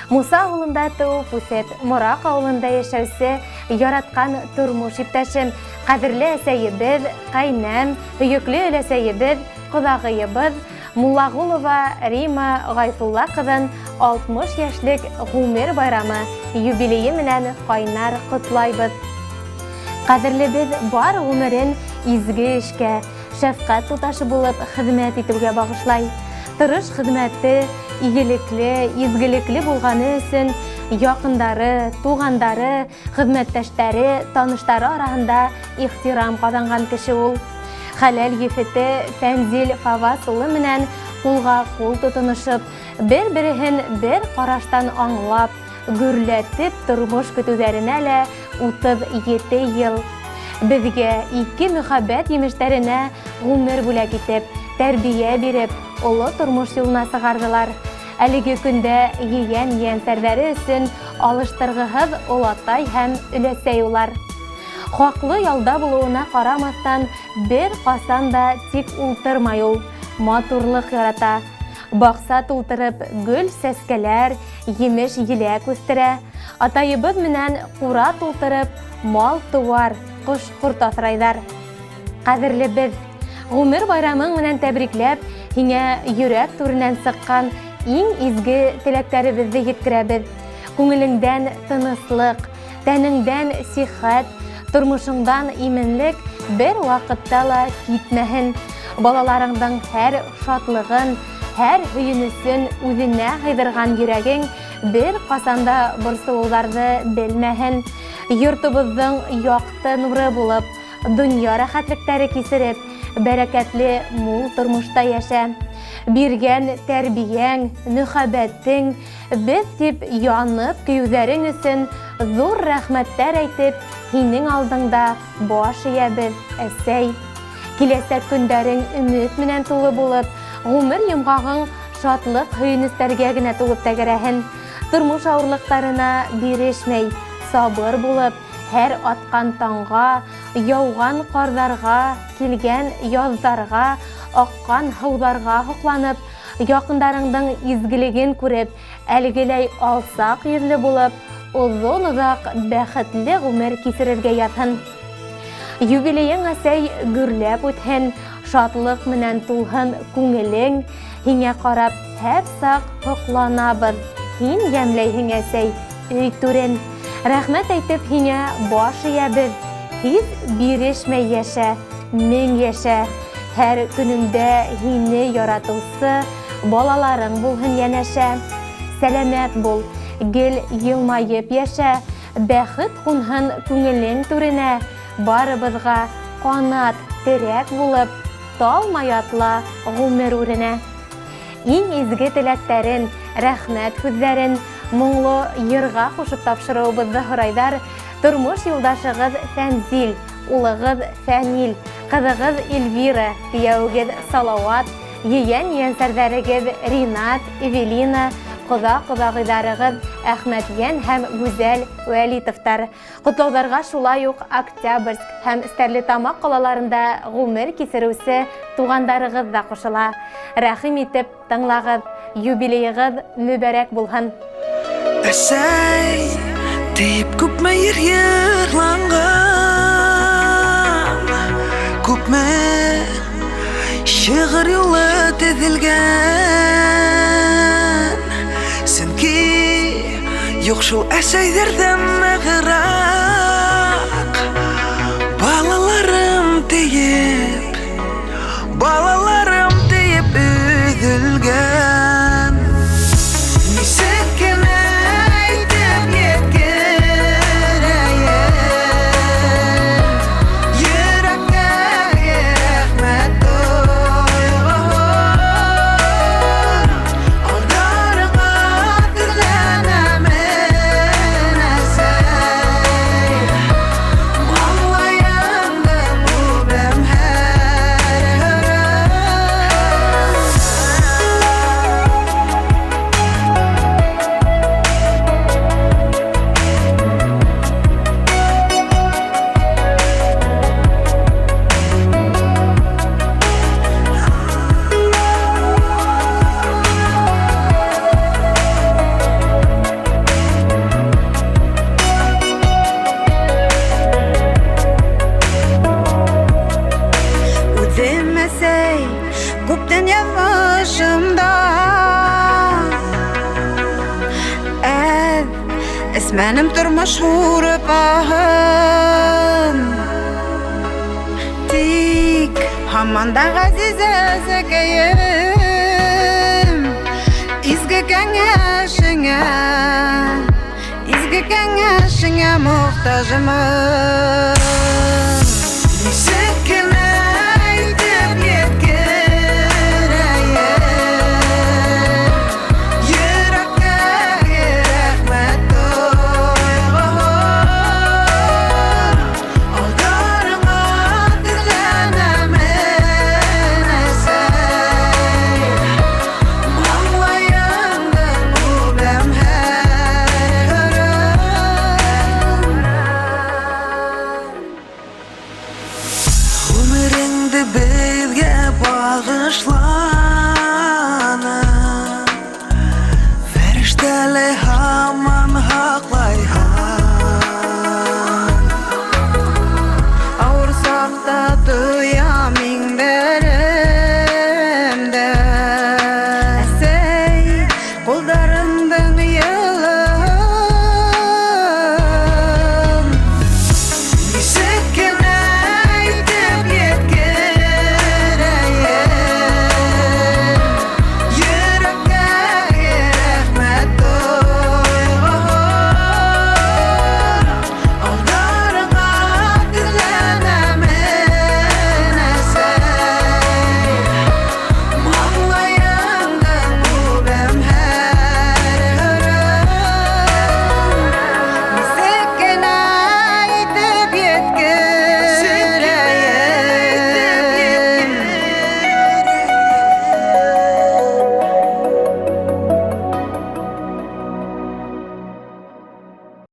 Муса ауылында тыуып үҫеп, Мораҡ ауылында йәшәүсе яратҡан тормош иптәшем, ҡәҙерле әсәйебеҙ, ҡәйнәм, һөйөклө өләсәйебеҙ, ҡоҙағыйыбыҙ Муллағулова Рима Ғайфулла ҡыҙын 60 йәшлек ғүмер байрамы юбилейы менән ҡайнар ҡотлайбыҙ. Ҡәҙерлебеҙ бар ғүмерен изге эшкә, шәфҡәт туташы булып хеҙмәт итеүгә бағышлай. Тырыш хеҙмәте, игелекле, изгелекле булғаны өсөн яҡындары, туғандары, хеҙмәттәштәре, таныштары араһында ихтирам ҡаҙанған кеше ул. Хәләл ефете Фәнзил Фавас улы менән ҡулға ҡул тотоношоп, бер-береһен бер ҡараштан аңлап, гөрләтеп тормош көтөүҙәренә лә 37 йыл. Беҙгә ике мөхәббәт емештәренә ғүмер бүләк итеп, тәрбиә биреп, оло тормош юлына сығарҙылар. Әлеге көндә ейән-ейәнсәрҙәре өсөн алыштырғыһыҙ олатай һәм өләсәй улар. Хаҡлы ялда булыуына ҡарамаҫтан, бер ҡасан да тик ултырмай ул. Матурлыҡ ярата. Баҡса тултырып гөл-сәскәләр, емеш-еләк үҫтерә. Атайыбыҙ менән ҡура тултырып мал-тыуар, ҡош-ҡорт аҫрайҙар. Ҡәҙерлебеҙ, ғүмер байрамың менән тәбрикләп, һиңә йөрәк түренән сыҡҡан иң изге теләктәребеҙҙе еткерәбеҙ. Күңелеңдән тыныслыҡ, тәнеңдән сихәт, тормошоңдан именлек бер ваҡытта ла китмәһен. Балаларыңдың һәр шатлығын, һәр һөйөнөсөн үҙенә һыйҙырған йөрәгең бер ҡасан да борсолоуҙарҙы белмәһен. Йортобоҙҙоң яҡты нуры булып, донъя рәхәтлектәре кисереп, бәрәкәтле мул тормошта йәшә. Биргән тәрбиәң, мөхәббәтең, беҙ тип янып көйөүҙәрең өсөн ҙур рәхмәттәр әйтеп, һинең алдыңда баш эйәбеҙ, әсәй. Киләсәк көндәрең өмөт менән тулы булып, ғүмер йомғағың шатлыҡ-һөйөнөстәргә генә тулып тәгәрәһен. Тормош ауырлыҡтарына бирешмәй, сабыр булып, һәр атҡан таңға, яуған ҡарҙарға, килгән яҙҙарға, аҡҡан һыуҙарға һоҡланып, яҡындарыңдың изгелеген күреп, әлегеләй алсаҡ йөҙлө булып, оҙон-оҙаҡ бәхетле ғүмер кисерергә яҙһын. Юбилейың, әсәй, гөрләп үтһен, шатлыҡ менән тулһын күңелең, һиңә ҡарап һәр саҡ һоҡланабыҙ, һин йәмләйһең, әсәй, өй түрен. Рәхмәт әйтеп һиңә баш эйәбеҙ, һис бирешмәй йәшә, мең йәшә. Һәр көнөңдә һине яратыусы балаларың булһын йәнәшә. Сәләмәт бул, гел йылмайып йәшә, бәхет ҡунһын күңелең түренә, барыбыҙға ҡанат, терәк булып, талмай атла ғүмер үренә. Иң изге теләктәрен, рәхмәт һүҙҙәрен моңло йырға ҡушып тапшырыуыбыҙҙы һорайҙар тормош юлдашығыҙ Фәнзил, улығыҙ Фәнил, ҡыҙығыҙ Эльвира, кейәүегеҙ Салауат, ейән-ейәнсәрҙәрегеҙ Ринат, Эвелина, ҡоҙа-ҡоҙағыйҙарығыҙ Әхмәтйән һәм Гүзәл Вәлитовтар. Ҡотлауҙарға шулай уҡ Октябрьск һәм Стәрлетамаҡ ҡалаларында ғүмер кисереүсе туғандарығыҙ ҙа ҡушыла. Рәхим итеп тыңлағыҙ, юбилейығыҙ мөбәрәк булһын! Әсәй тиеп күпме йыр йырланған, күпме шиғыр юлы теҙелгән. Сөнки юҡ шул әсәйҙәрҙән нығыраҡ. Балаларым тиеп, балаларым тиеп өҙөлгән. Нисек кенә әйтеп еткерәйем йөрәктәге рәхмәт тойғоһон. Алдарыңа теҙләнәмен, әсәй. Тормошомда. Әҙ эсмәнем тормош һурпаһын, тик һаман да ғәзиз әсәкәйем, изге кәңәшеңә, изге кәңәшеңә мохтажмын.